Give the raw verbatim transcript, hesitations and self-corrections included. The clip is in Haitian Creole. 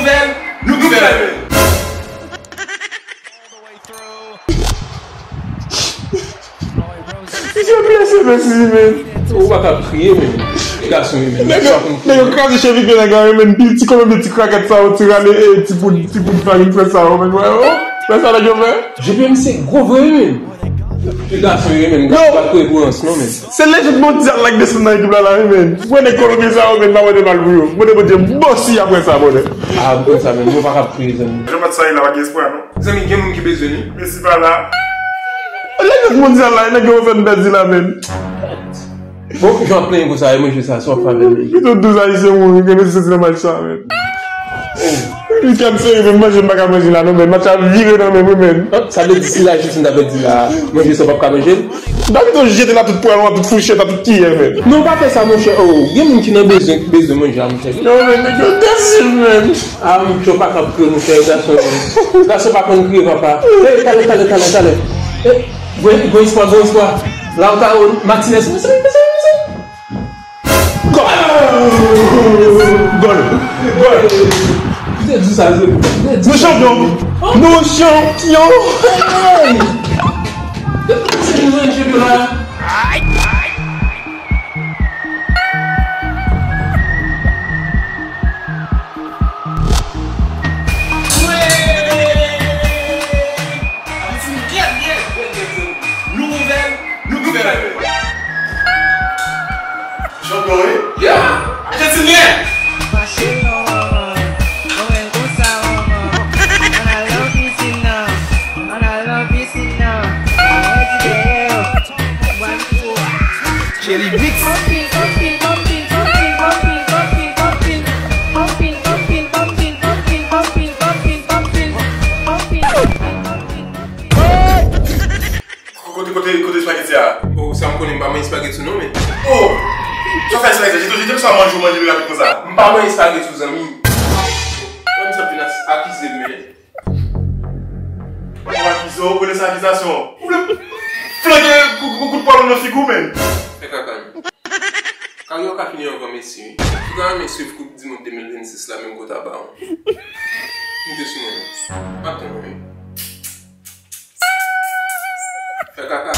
Nou fèmen. Misye blese, mèsi, men. Ou pa ka kriye, men. Gason, men. Nèg yo, nèg yo kraze chevik nèg la, men. Ti kòman ti krakèt sa yo, ti rale, e, ti poud, ti poud farin frè sa yo, men. Wè, oh, wè sa nèg yo fè? J P M se gwo vre, men. Ti gason yo, men. Yo! Pa kwe pou ans, non, men. Se lejit mondyal la k desann nan ekip la, la, wi, men. Mwen, nèg Kolonbyen sa yo, men, pa mande mal pou yo. Mande Bondye mèsi apre sa, bonè. Ah, bon, sa, men, nou pa ka priye, zanmi. Jean Marc sa, la pa gen espwa, non. Zanmi, gen moun ki bezwen li. Mèsi pa la. Lejit mondyal la, nèg yo fè n pèdi la, men. Bon, jan ap plenyen konsa, e manje sa, sa w ap fè avè l? Pito douz Ayisyen mouri, gen mesi soti nan match sa, men. Li kèm seri, men manje m pa ka manje la, non, men match la vire nan men mwen, men. Sa vle di si l Ajantin ta pèdi la, manje sa w p ap ka manje l? Davito jete l a tout pwalon, a tout fouchèt, a tout kiyè, men. Non, pa fè sa, monchè. Oh, gen moun ki nan bezwen, ki bezwen manje a, monchè. Non, men, nèg yo desif, men. Ah, monchè, w pa ka kriye, monchè, gason. Gason pa konn kriye, papa. Hey, talè, talè, talè, talè. Hey, gwen, gwen espwa, gwen espwa. Lautaro Martinez, mesi, mesi, mesi. Gòl! Gòl! Gòl! Ou te di sa, se, ou te di Nou sa. Chanpyon! Nou chanpyon! Hey! Se nou menm chanpyon la. Ajantin, gèt, gèt, gèt, gèt, gèt. Nou ouvè, nou fèmen. Chanpyon, wi. Yeah! Ajantin, yeah! Mache non, manman. Mwen konsa, manman. Ann al nan pisin nan. Ann al nan pisin nan. Mwen di dèyè yo. Mwen di dèyè yo. Jelly Mix. Kote, kote, kote espageti a? Oh, sa m konnen, m pa manyen espageti non, men. Oh! Sa fè espageti, jete, jete m sa manje, ou manje li rapid konsa. M pa manyen espageti, zanmi. Mwen, m santi n ap akize m, men. Ou akize w, konnen sa akizasyon? Ou vle flanke kou, kou, kout pwalon nan figi w, men. Fè kaka n. Karyè w ka fini anvan Messi, wi. Si w ta renmen swiv Koup di Mond de mil vennsis la, menm kote a bawon. Moute sou mwen non. M ap tann ou, wi. Fè kaka.